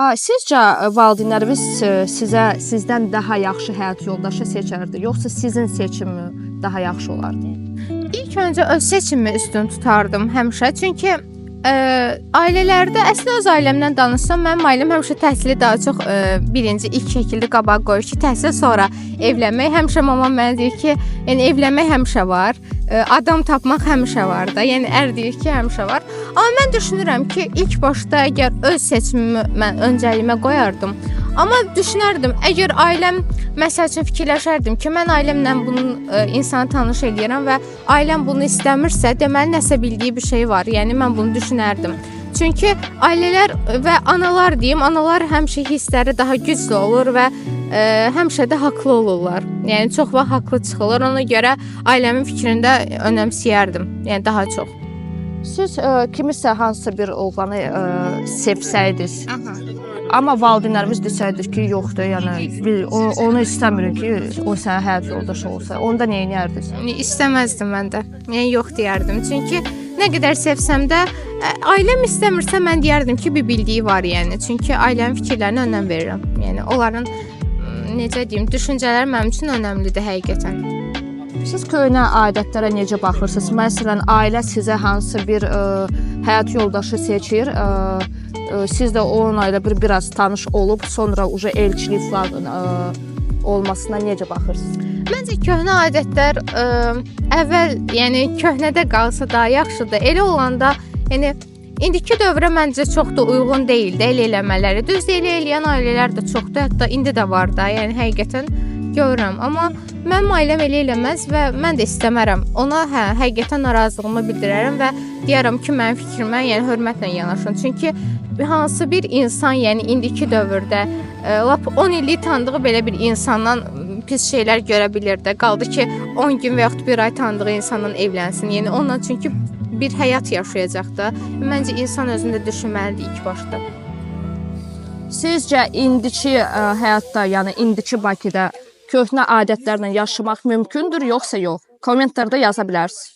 Sizcə valideynləriniz sizə sizdən daha yaxşı həyat yoldaşı seçərdi, yoxsa sizin seçimi daha yaxşı olardı? İlk öncə öz seçimimi üstün tutardım həmişə. Çünki ailələrdə əslində öz ailəmdən danışsam, mənim ailəm həmişə təhsili daha çox birinci ilk şəkildə qabağa qoyur ki, təhsil sonra evlənmək. Həmişə mamam mənə deyir ki, yəni evlənmək həmişə var, adam tapmaq həmişə var da. Yəni ər deyir ki, həmişə var. Amma mən düşünürəm ki, ilk başda əgər öz seçimimi mən öncəliyimə qoyardım. Amma düşünərdim, əgər ailəm məsəl üçün fikirləşərdim ki, mən ailəmlə bunun insanı tanış eləyirəm və ailəm bunu istəmirsə, deməli nəsə bildiyi bir şey var. Yəni mən bunu düşünərdim. Çünki ailələr və analar deyim, analar həmişə hissləri daha güclü olur və həmişə də haqlı olurlar. Yəni çox vaxt haqlı çıxırlar. Ona görə ailəmin fikrini də önəmsəyərdim. Yəni daha çox. Siz kimisə hansısa bir oğlanı sevsəydiniz, Aha. amma valideynlərimiz desəydi ki, yoxdur, yəni bir, onu istəmirik ki, o sənin həyat yoldaşı olsa, onda nə edərdiniz? İstəməzdim mən də. Yəni yox deyərdim. Çünki nə qədər sevsəm də ailəm istəmirsə mən deyərdim ki, bir bildiyi var yəni. Çünki ailəmin fikirlərinə önəm verirəm. Yəni onların necə deyim, düşüncələri mənim üçün önəmlidir həqiqətən. Siz köhnə adətlərə necə baxırsınız? Məsələn, ailə sizə hansı bir həyat yoldaşı seçir, siz də onunla ilə biraz tanış olub, sonra uje elçilik falan olmasına necə baxırsınız? Məncə köhnə adətlər əvvəl, yəni köhnədə qalsa daha yaxşıdır. Elə olanda, yəni indiki dövrə məncə çox da uyğun deyil də elə eləmələri. Düzdür, elə eləyən ailələr də çoxdur, hətta indi də var da. Yəni həqiqətən görürəm. Amma mənim ailəm elə eləməz və mən də istəmərəm. Ona hə, həqiqətən narazılığımı bildirərəm və deyərəm ki, mənim fikrimə, yəni hörmətlə yanaşın. Çünki hansı bir insan, yəni indiki dövrdə lap 10 illik tanıdığı belə bir insandan pis şeylər görə bilir də. Qaldı ki, 10 gün və yaxud bir ay tanıdığı insandan evlənsin. Yəni onunla çünki bir həyat yaşayacaq da. Məncə insan özünü də düşünməlidir ilk başda. Sizcə indiki həyatda, yəni indiki Bakıda köhnə adətlərlə yaşamaq mümkündür, yoxsa yox? Kommentlərdə yaza bilərsiniz.